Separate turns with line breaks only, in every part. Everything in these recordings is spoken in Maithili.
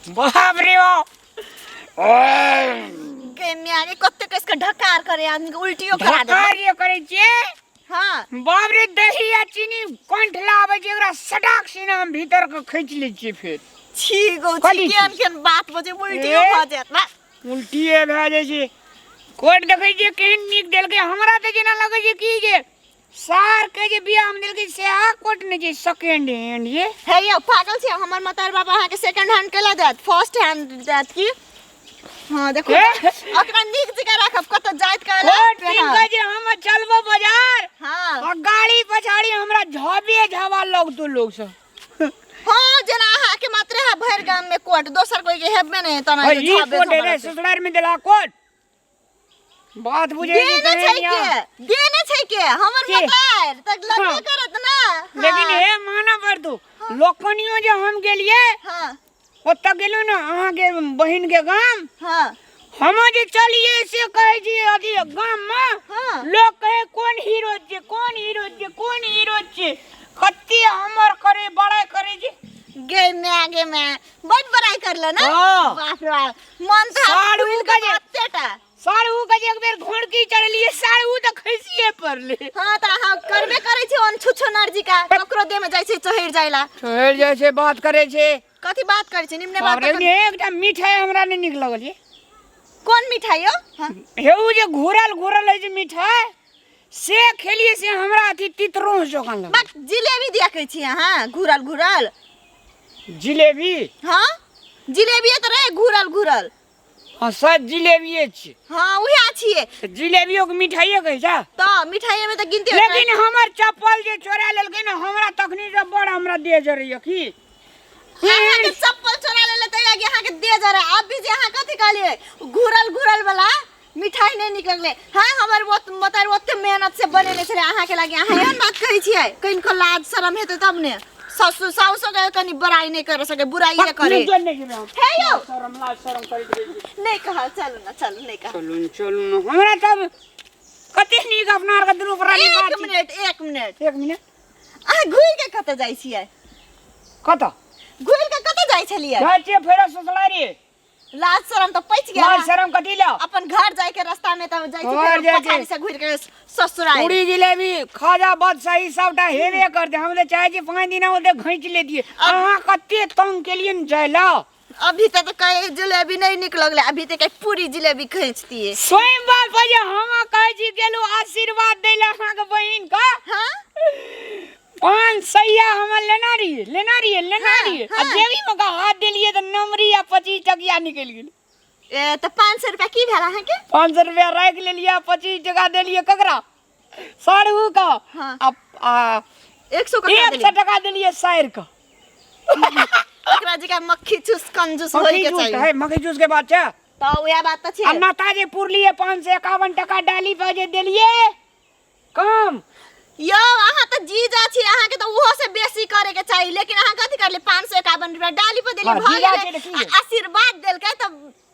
बाप रे बाप।
गे म्या गे, कते कस के ढकार करे आदमी के उल्टियो करा दे।
ढकार जे करै छियै।
हाँ।
बाप रे, दही आ चीनी कंठ लाबै छै, एकरा सटाक सीना हम भीतर के खींच लै छियै फेर।
छी गो छी,
कथी
केहन
छी?
केहन बात बजै, उल्टियो
ए?
भऽ जायत ना।
उल्टिए भए जाइ छै। कोट देखै छियै केहन नीक देलकै हमरा, तऽ जेना लगै छै कि जे सार के जे बियाह मे देलकै सएह कोट नहि छै, सेकेंड हैंड ये।
हे यौ, पागल छी? हमर मतार बाबा अहाँके सेकंड हैंड केला देत? फर्स्ट हैंड देत की। हाँ देखो।
हे?
ओकरा नीक जकाँ राखब, कतौ जाइत काल
कोट कीन के जे हम चलबो बाजार
हाँ
आ गाड़ी पछाड़ी हमरा झबे झबा लगतो लोग सब।
हाँ, जेना अहाँके मात्रे है भरि गाम में कोट, दोसर कोई के हेबे नहीं तना।
ई कोट रे ससुराल में देला कोट, बात बुझे नहीं।
देने छै
तहन यहाँ।
के देने छै के हमर
के?
मतार तक लगबे
हाँ।
करत ना।
लेकिन
हाँ।
हे माना पर तू लोकनियो जे हम गेलिए
हाँ
ओतऽ गेलहुँ ने अहाँके बहिन के गाम।
हाँ
हम जे चलिए से कहै छी अथी गाम में
हाँ।
लोग कहे कोन हीरो छियै, कोन हीरो छियै, कोन हीरो छियै, कते हमर करे बड़ाई करे छै।
गे मैं गे मैं बड़ बड़ाई करले ना।
हाँ।
बाप रे बाप, मन तो
साढ़ू
फूल
के
के
जे-
बातेटा।
साढ़ू के जे एक बेर घोड़की चढ़लिए, साढ़ू तऽ खसिए पड़ले।
हाँ तऽ अहाँ करबे करै छी ओन छुछो नर्जी का, ककरो देह में जाइ छै चढ़ि जाइला।
चढ़ि जाइ छै, बात करे छै।
कथी बात करै छै? निम्ने बात।
बाप रे, एकटा मिठाई हमरा नहि नीक लगल ये।
कोन मिठाई यौ? हाँ।
हे उ जे घुरल घुरल है जे मिठाई से खेलिए से हमरा अथी तितरों जकाँ लगल।
बक, जिलेबी दिया कहै छी अहाँ घुरल घुरल?
जिलेबी।
हाँ, जिलेबी तऽ रहे घुरल घुरल।
हाँ सच, जिलेबिए छी।
हाँ, उहे छियै।
तऽ जिलेबियो के मिठाइए कहै छै।
तऽ मिठाई में तऽ गिनती होइत।
लेकिन हमर चप्पल जे चोरा लेलकै ने, हमरा तखनी से बड़ हमरा देह जरैया की।
अहाँके चप्पल चोरा लेले तै लागी अहाँके देह जरै। अभी जे अहाँ कथी कहलियै, घुरल घुरल वाला मिठाई नहि नीक लगलै। हाँ, हमर मतलब ओते मेहनत से बनेने छलै अहाँके लागी, अहाँ एहन बात कहै छियै? कनिको लाज शरम हेतै तब ने। ससुर साउसो के कनि बड़ाई नहि कर सके, बुराई करे।
नहि, नहि जेबै हम।
हे यौ।
शरम लाज शरम करैत रहै छी।
नहि कहल, चलू ने, चलू, नहि कहल।
चलू ने, चलू ने, हमरा तब कते नीक अपना आरके दुनू प्राणी
एक
बात।
मिनट, एक मिनट।
एक मिनट।
अहाँ घुरि के कतऽ जाइ छियै?
कतऽ?
घुरि के कतऽ जाइ छलियै?
जाइ छियै फेरो ससुरारी।
लाज शरम तऽ पचि गेल।
लाज शरम कथी लए?
अपन घर जाय के रास्ता में तब जाइ छी।
घर
फेर
जाइ छी।
पछाड़ी से घुरि के ससुराल।
पूरी जिलेबी खाजा बादशाही सबटा हेबे करतै। हम तऽ चाहै छी 5 दिना ओते घींच लेतियै। अहाँ कते तंग केलियै ने जाय लए।
अभी तक तऽ कहे जिलेबी नहीं निक लगले, अभी तक कहे पूरी जिलेबी खींचतिए।
स्वयं बाप जे हम कहै छी गेलहुँ आशीर्वाद दै लए अहाँके बहिन के।
हाँ
500 हमर लेना रहियै, लेना रहियै, लेना रहियै आ जेबी मे का हाथ देलियै तऽ नमरी आ 25 टकिया निकलि गेलै।
ए तऽ 500 रुपया की भेल अहाँके?
500 रुपया राखि लेलियै आ 25 टका देलियै ककरा? साढ़ू का।
हाँ।
आ आ
100 ककरा
100
देलियै?
टका देलियै साइर के।
ओकरा जकाँ मक्खी चूस कंजूस होय
मक्खी
के
चूस
चाहिए।
है, मक्खी चूस के बात छै।
तऽ उएह बात तऽ
आ
छै।
नाता जे पुरलियै 551 टका डाली पर जे देलियै कम।
यौ, अहाँ तऽ जीजा छी, अहाँके तऽ ओहो से बेसी करे के चाही, लेकिन अहाँ कथी करलियै? 551 रुपया डाली पर देलियै।
हाँ,
भऽ
जीजा
गेलै।
छै तऽ की
आ आशीर्वाद देलकै तऽ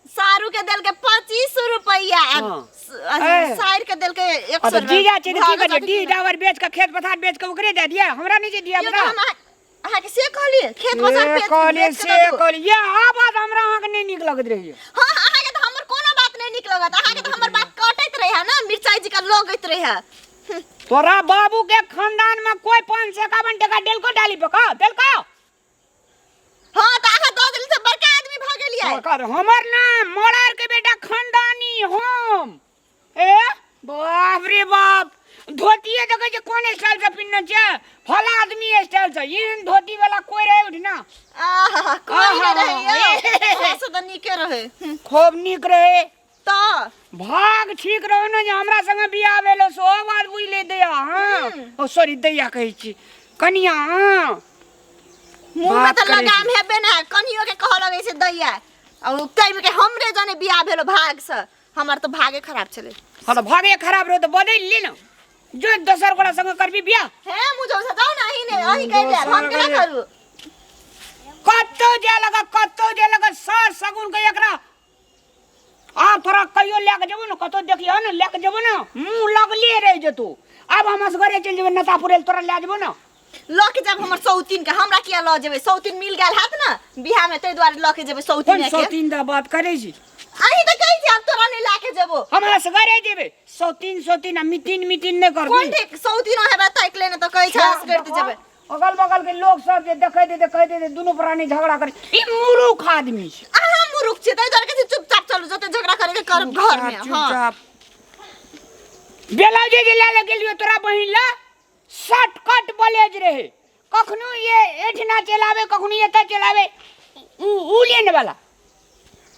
सारू के देलकै 25 रुपया आ
ए।
साइर के देलकै एक
आ
सौ
तऽ जीजा छै तऽ की
भऽ गेल।
करियै? डीह डाबर बेच कऽ, खेत पथार बेच कऽ ओकरे दए दियै? हमरा नहि छै दिया।
यौ,
बता।
तऽ हम अहाँके से कहलियै खेत पथार
से
बेच
कहलियै
बेच के
से
दऽ दियौ।
कहलियै, इएह बात हमरा अहाँके नहि नीक लगैत रहैए।
हाँ, अहाँके तऽ हमर कोनो बात नहि नीक लगत। अहाँके तऽ हमर बात कटैत रहै ने, मिरचाई जी का लगैत रहै।
तोरा बाबू के खानदान में कोई 551 टका देलको डाली पर का देलको?
हाँ, तऽ अहाँ दऽ देली तऽ बड़का आदमी भऽ गेलियै।
ओकर हमर नाम मरार के बेटा खानदानी हम। ए बाप रे बाप, धोतिए देखै छै कोन स्टाइल से पिन्हने छै, फला आदमी स्टाइल से एहन धोती वाला कोई रहे उठ ना।
आहा, कोई नहि रहै यौ।
आहा।
अहाँ से तऽ नीके रहै।
खूब नीक रहे।
तऽ
भाग ठीक रहो ने जे हमरा संगे बियाह भेलो, सो बात बुझि ले दैया। हाँ, ओ सॉरी, दैया कहै छी, कनिया। हाँ
मुँह में
बात
तऽ
करै छी।
लगाम हेबे ने, कनियो के कहऽ लगै छै दैया। आ ओ ताहिमे के हमरे जने बियाह भेलो भाग से, हमर तऽ भागे खराब छलै।
हाँ, तऽ भागे खराब रहो तऽ बदलि ले ने, जो दोसर गोरा संगे करबी बियाह।
हे मुझो से जाउ ने, अहीं ने अहीं कहि देब, हम केना करू?
कतौ जाय लगा, कतौ जाय लगा, सास सगुन के एकरा आ तोरा कहियो लए के जेबो ने कतौ, देखियो ने, लए के जेबो ने, मुँह लगले रहि जेतौ। आब हम असगरे चलि जेबै नतापुरे, तोरा लए जेबो ने।
लऽ के जाब हमर सौतीन के हमरा किया लऽ जेबै सौतीन मिल गेल हैत ने बियाह में ताहि दुआरे लऽ के जेबै
कोन
सौतीन के
सौतीन दा बात करै छी
अहीं तऽ कहै छी आब तोरा नहि लऽ के जेबो
हमरा सगरे जेबै सौतीन सौतीन आ मितीन मितीन नहि
कोन
करबी
ठीक सौतीन हेबै ताकि लेने तऽ कहै छै असगर तऽ जेबै
अगल बगल के लोग सब जे देखै दे कहै दे दुनू प्राणी झगड़ा करे ई मूर्ख आदमी छै
अहाँ मूर्ख छी ताहि दुआरे कहै छी चुपचाप चलू जते झगड़ा करे के करब घर में हाँ
चुपचाप ब्लाउज जे ले ले गेलियो तोरा बहिन ला शर्ट कट ब्लेज रहे कखनो ये एठना चलावे कखनो एतऽ चलावे उ उ लेने वाला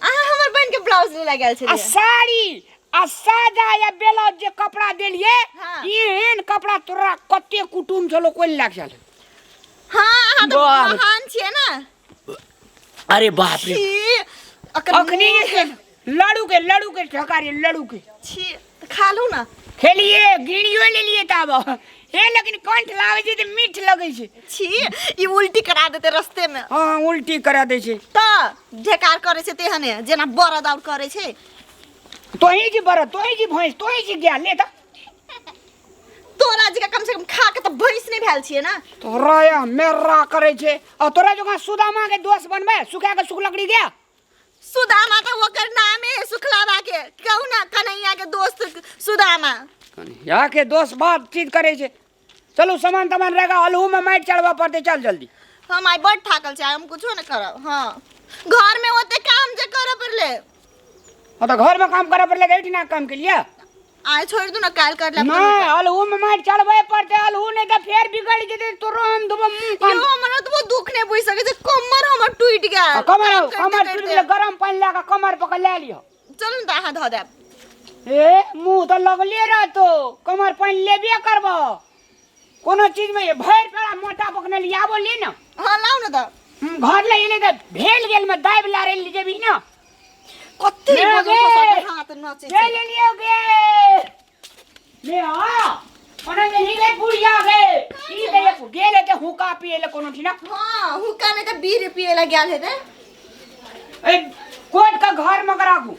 अहाँ हमर बहिन के ब्लाउज ले गेल
आ
छलियै
साड़ी आ सादा या ब्लाउज जे कपड़ा देलिए
हाँ।
एहन कपड़ा तोरा कते कुटुम छलो कोई लाग चल
हाँ अहाँ तऽ
बाप रे।
महान छियै ने
अरे बाप रे
छी अकर
अखनी जे लड़ू के लड़ू के ठकारी लड़ू के
छी तऽ खा लू ना
खेलिए गिड़ियो लेलिए ताब हे लेकिन कंठ लावे छै तऽ मीठ लगै छै
छी ई उल्टी करा देते रस्ते में
हाँ उल्टी करा दै छै
तऽ ढेकार करै छै तेहने जेना बरद और करै छै
तोही जी बरद तोही जी भैंस तोही जी गाय ले तऽ
तोरा जी कम से कम खा के तऽ भैंस नहि भेल छियै ना
तोरा या मेरा करै छै आ तोरा जकाँ सुदामा के दोस्त बनबै सुखा के सुख लकड़ी गया
सुदामा तऽ ओकर नामे है सुखलाबा के कहू ना कन्हैया के दोस्त सुदामा
यहाँ के दोस्त बातचीत करे छै चलू सामान तामान रहेगा अलहू में माटि चढ़बऽ पड़तै चल जल्दी
हम आइ बड थाकल छै आइ हम कुछो नहि करब हाँ घर में ओते काम जे करऽ पड़ले
हाँ तो घर में काम करऽ पड़ले तऽ एहिठिना काम के लिए
आइ छोड़ दू ना काल्हि कर लेब
नहीं अलहू में माटि चढ़बै पड़तै अलहू नहीं तऽ फेर बिगड़ जेतै तोरो हम धोबो मुँह कान
यो हमरा तऽ वो दुख नहि बुझि सकै छै कमर हमर टूटि गेल
आ कमर
काम करिते
कमर टूटि
करिते।
गेलै गरम पानि लए कऽ कमर पकड़ लए लिअ
चलू ने तऽ अहाँ धऽ देब
ए मुँह तऽ लगले रहतो कमर पानि लेबे करबो कोनो चीज में भरि पेड़ा मोटा पकने लिया आबो ले ना
हाँ लाउ ने तऽ
घर ले एले तऽ भेल गेल में दाबि लारे ले जेबी ना
कते
ले
बजो
गे।
खसा हाथ नचै
ले
छै
ले लियो गे ले आ ओने में ही गए बुढ़िया गे ई गए गेल ते हुक्का पिए ले कोनो ठीना
हाँ हुक्का नहि तऽ बीर पिए ला गेल हेतै
ए कोट का घर में राखू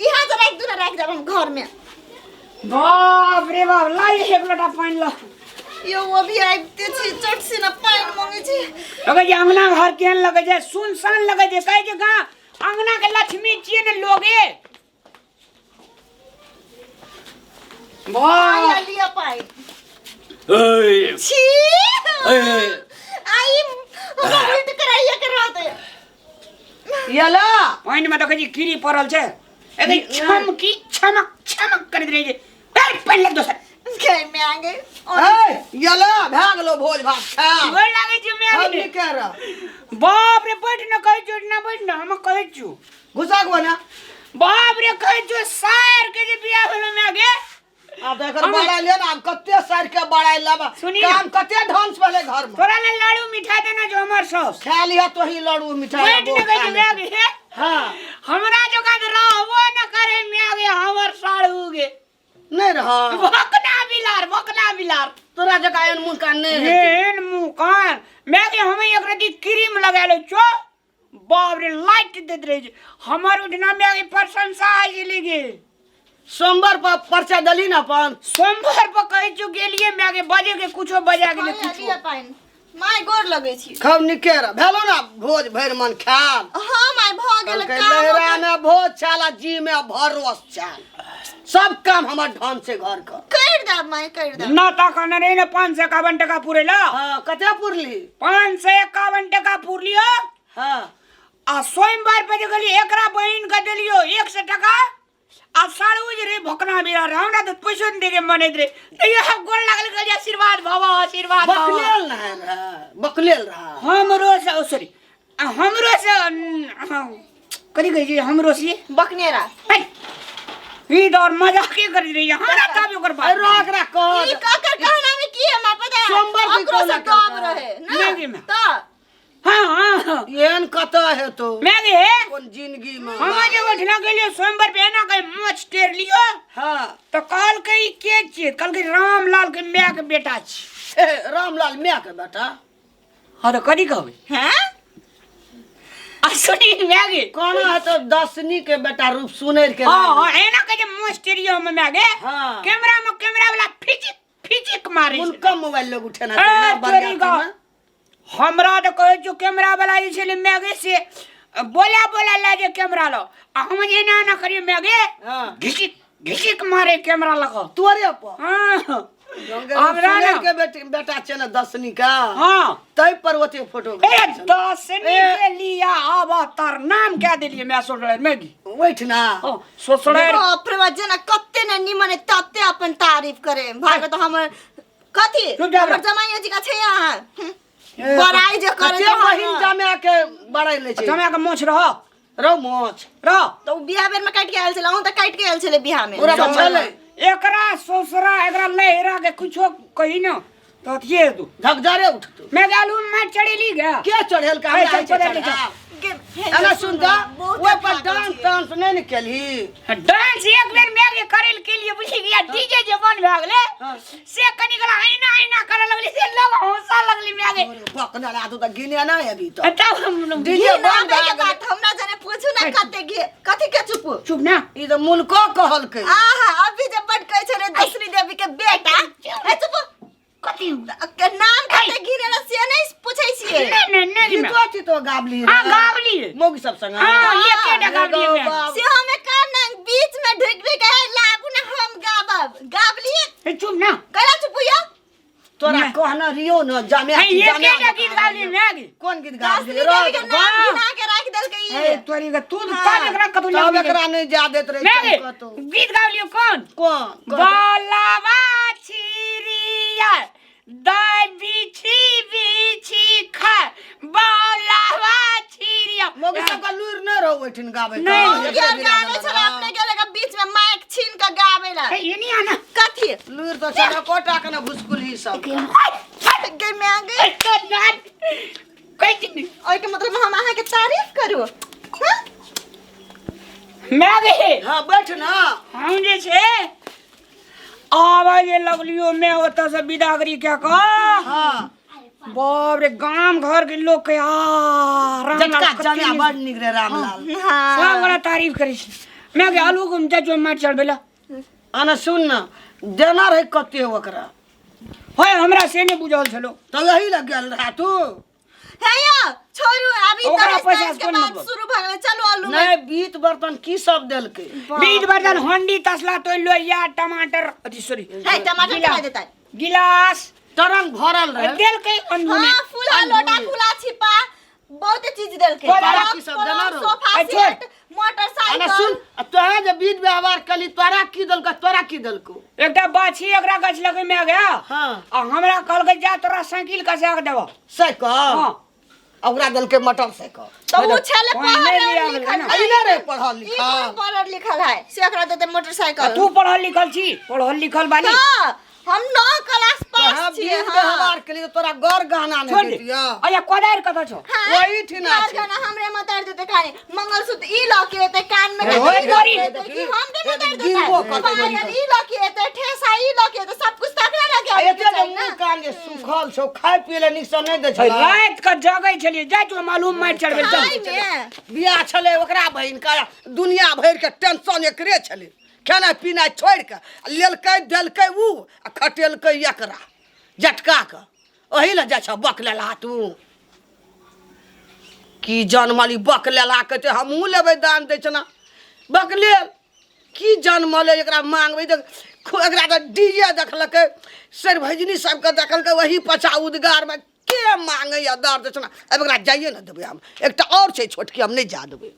इहाँ से राखि दू ने राखि देब हम घर में
बाप रे बाप लाई एक लोटा पानि ला
यो वो भी आबिते छी चट से ना पानि मंगे छी
लगे जे अंगना घर केहन लगे छै सुनसान लगे छै कहै छै गाँ अंगना के लक्ष्मी छियै ने लोगे वाह
आया लिया पानि
ए,
छी
ए।
आई हमरा उल्ट कराइया के रहते
यला
पानि में देखै छी कीड़ी पड़ल छै एकदम छमकी छमक छमक करैत रहै छै पैर पानि लग दोसर
गए में आ गए
ए यला भए गेलो भोज भात खा
गोर लागै छै
हम
मैं
नहीं कह रहा
बाप रे बैठ न कहै छियौ ना बैठ न हम कहै छियौ
घुसा को ना
बाप रे कहै छियौ सार के जे बियाह भेलो मैं गे
आब तऽ एकर बड़ाई ले ना आब कते सार के बड़ाई लेबा
सुनी ना।
काम कते ढंग से भेलै घर में
तोरा ले लाड़ू मिठाई देना जो हमर सौस
खा लिह तोही लड़ू मिठाई
बैठ
आबो
न
खा
कहै
ले।
छियौ मैं गे
हाँ
हमरा जोका तऽ रहबो न करे मैं गे हमर साड़ू गे
नहीं रह
भकना बिलार भकना बिलार
तोरा जकाँ एहन मुँह कान नहीं हेतै।
एहन मुँह कान मैं गे हम एक रति क्रीम लगा लै छो बाप रे लाइट दैत रहै छै हमर उठना में आगे प्रशंसा आइ गेली गे
सोमवार पर पर्चा दली ना अपन
सोमवार पर कहै छौ गेलिए मैं आगे बजे के कुछो बजा गेलै
लिया
कुछो
लिया पानि माय गोर लगै छी
खूब निके रह भेलो ना भोज भरि मन खायल
हाँ माय भऽ गेल
कहलकै
काम
लहरा में भोज छाल आ जी में भरोस छाल सब काम हमर ढंग से घर कर
करि देब माय करि देब
ना तखन रे ने 551 टका पुरेला
हाँ कते पुरली
551 टका पुरलियो
हाँ
आ सोमवार पे जे गेली एकरा बहिन के देलियो 100 टका आ साड़ू जे रे भकना बिरा रे हमरा तऽ पैसो नहि देके मनैत रे तैयो हम गोर लागल कहलियै आशीर्वाद बाबा आशीर्वाद बाबा
बकलेल ना है रहा बकलेल रहा
हमरो से ओ सॉरी हमरो से कथी कहै छै हमरो से
बकनेरा
है, ई दौर मजाके करैत रहियै हमरा तब ओकर बात
अरे रोक रख
ई ककर कहना में की है माय पता है
सोमवार के
ओकरो से
कोना
दब
केलकै?
रहे ना
मैगी में।
तऽ
हाँ हाँ हाँ
एहन कतऽ हेतौ
मैं गे
कोन जिंदगी में
हम जे ओठना गेलियो सोमवार पे एना के माछ टेर लियो
हाँ
तऽ कहलकै ई के छियै कहलकै रामलाल के माय के बेटा छी
ए, रामलाल माय के बेटा
हाँ तऽ कथी कहबै
हैं
आ सुनी माय गे
कोना हेतौ दसनी के बेटा रूप सुनैर के
हाँ हाँ एना के जे माछ टेरियो हम माय गे
हाँ।
कैमरा में कैमरा वाला फिच फिचिक मारे छलै।
हुनका मोबाइल लोग उठेना
ए,
छै ना
तोरी
बरियाती
गा।
में।
हमरा तऽ कहै छौ कैमरा वाला जे छलै मैगे से बोला बोला ला जे कैमरा लो आ हम जे एना एना करियो मैगे
हाँ।
घिसिक घिसिक मारे कैमरा लगा
तोरे पर
हाँ हमरा
सुनेर
ना
के बेटी बेटा छै ने दसनी का
हाँ
तै पर ओते फोटो
ए दसनी के लिया आब तार नाम क्या देलिए मैं सोचले मैगी
ओहिठिना
हाँ सोचले
बाप रे बाप जेना कते ने निमन है तते अपन तारीफ करे भागे तो हमर कथी
चुप जा
हमर
बरा।
जमाइयो जी का छै अहाँ बड़ाई जे करे
कते बहिन जमा के बड़ाई ले छै
जमा के मोछ रह
रौ मोछ
रह
तो उ बियाह बेर में काट के आयल छलै अहूँ तऽ काट के आयल छलै बियाह में
पूरा बचल है
एकरा ससुरा एकरा लहरा के कुछो कही न तो अथिए तू
धकजरे उठतो
मैं गेलू मैं चढ़ेली गया
के चढ़ेल का
ए,
हमरा
चल,
होइ छै
पकड़ ले, चल।
चढ़ाव?
गे-
एना सुन तऽ
बहुत
ओहि पर
थाकल
डांस
छियै।
तांस नहि ने केलही
डांस एक बेर मैं के करे के लिए बुझी गया डीजे जे बन भए गेलै
हाँ।
से कनी गला आईना आईना करे लगली से लोग हंसा लगली मैं के
पकना ला तू तऽ गिने नहि अभी तऽ
तब हम
डीजे
घी
बंद
ना
भए
के
गेलै।
बात हमरा जने पूछू ना कते घी कथी के चुप
चुप ना
ई तऽ मुल्को कहलकै
आहा अभी जब बड कहै छलै दूसरी देवी के बेटा ए चुप
कथी
के नाम कते घिनेला से नहीं पूछै छियै
नहीं नहीं नहीं मैं
गीतो तीतो गाबली
हाँ गावली
मौगी सब संग
हाँ एकेटा गावली मैं
से हमें का नाम बीच में ढुक ढुक के लाबू ना हम गाबब गाबलिए
ए, चुप ना
कैला चुप यो
तोरा
नहीं।
कहना रियो न जामे
ए, एकेटा गीत गावली मैं आगे
कोन गीत गाबली
दूसरी देवी के नाम घिना के राख देलकै
ए
ई
तोरी के तू
हाँ।
तब एकरा कतौ
तब
ले
एकरा नहीं जा देत रहे
मैं आगे
कतौ
गीत गावली कौन
कोन कोन?
बालावा छिरिया दाई बिछी बिछी खा बालावा छिरिया
मौगी सब का लूर नहीं रहो ओहिठिन गाबै के।
नहीं।
हम
एकरे
यार
बिना
गाबै
देलक।
छलै अपने गेले के बीच में माइक छीन के गाबै ला
ए, ये नहीं आना
कथी
लूर तो सारा कोटा के ना भुसकुल ही सब
गे मैं आ गई
तो ना कोई चीज नहीं
ओइ के मतलब हम अहाँ के तारीफ करू हाँ?
मैं गए
हाँ बैठ ना
हम जे छै आबै जे लगलियो मैं ओतऽ से विदागरी कए कऽ
हाँ
बाप रे गाम घर के लोग के आ रामलाल
जटका
कते
जमिया
नीक।
बड़ नीक रे रामलाल
हाँ
सब बड़ा तारीफ करै छै मैं के आलू गुम जा जो माटि चढ़बै ला
आना सुन ना देना रहे कते ओकरा
होय हमरा से नहि बुझल छलो
तऽ यही लग गेल रहा तू
हे यौ छोड़ू अभी
ओकरा
दहेज
पैसा
तहेज के
कोन
बात
मतलब?
शुरू भऽ गेलै चलू आलू में
नहीं बीत बर्तन की सब देलकै
बीज बर्तन हंडी तसला तो लोहिया टमाटर अथी सॉरी
हे टमाटर खा देतै
गिलास
तरंग भरल रहे
देलकै अंधुने
हाँ फूला लोटा फूला छिपा बहुत चीज देलकै
कोला
पलंग,
की सब
पलंग,
देना रहो।
सोफा
आ, छोड़।
सेट मोटरसाइकिल
आना सुन आ तोहे जे बीत व्यवहार कली तोरा की देलको तोरा की देलको
एकटा बाछी एकरा गछ लगे में गया
हाँ।
आ हमरा कहलकै जा तोरा साइकिल कसा के देबो
साइकिल
हाँ
आ ओकरा देलकै मोटरसाइकिल
तो उ छले
पहिने
पढ़ल
लिया गेलै
लिखल
ना।
अइले रे पढ़ल
ई
लिखल
कोन पढ़ल लिखल है से एकरा देते
आ
मोटरसाइकिल
तू पढ़ल लिखल छी पढ़ल लिखल बानी
तो हम 9 क्लास
तोहे
पास
बीत
छियै हाँ
व्यवहार कली तोरा गौर गहना
छोड़
नहीं
दे
देतिया
अया कोदारि कतऽ छौ
हाँ,
ओही ठिना
गार
छै।
गाना हमरे मतार देते काने मंगलसूत्र ई ल के एते कान में
ए, ओए तोरी।
कि हमरे मतार देते
गिरबो करतै
पायल ई ल के एते ठेसा ई ल के एते सब कुछ तकरा ल के
आ
आबे
एते
के
जे
चाही ना
मुँह कान जे सुखल छौ खाय पिए लए नीक से नहि दै छौ
राति के जगै छलियै जाइ छौ मालूम मारि चढ़बै चल
खाय में
बियाह छलै ओकरा बहिन के दुनिया भरि के टेंशन एकरे छलै खेनाइ पिनाइ छोड़ि कऽ आ लेलकै देलकै उ आ खटेलकै एकरा जटका के ओही लए जाइ छौ बक लेलहा तू की जनमली बक लेलहा कहै हमहूँ लेबै दान दै छना बक लेल की जनमलै एकरा मांगबै देख एकरा तऽ डीजे देखलकै सरभजनी सबके देखलकै वही पछा उद्गारमे के मांगैया दर दक्षिणा आब एकरा जाइए ने देबै हम एकटा आओर छै छोटकी हम नहि जा देबै।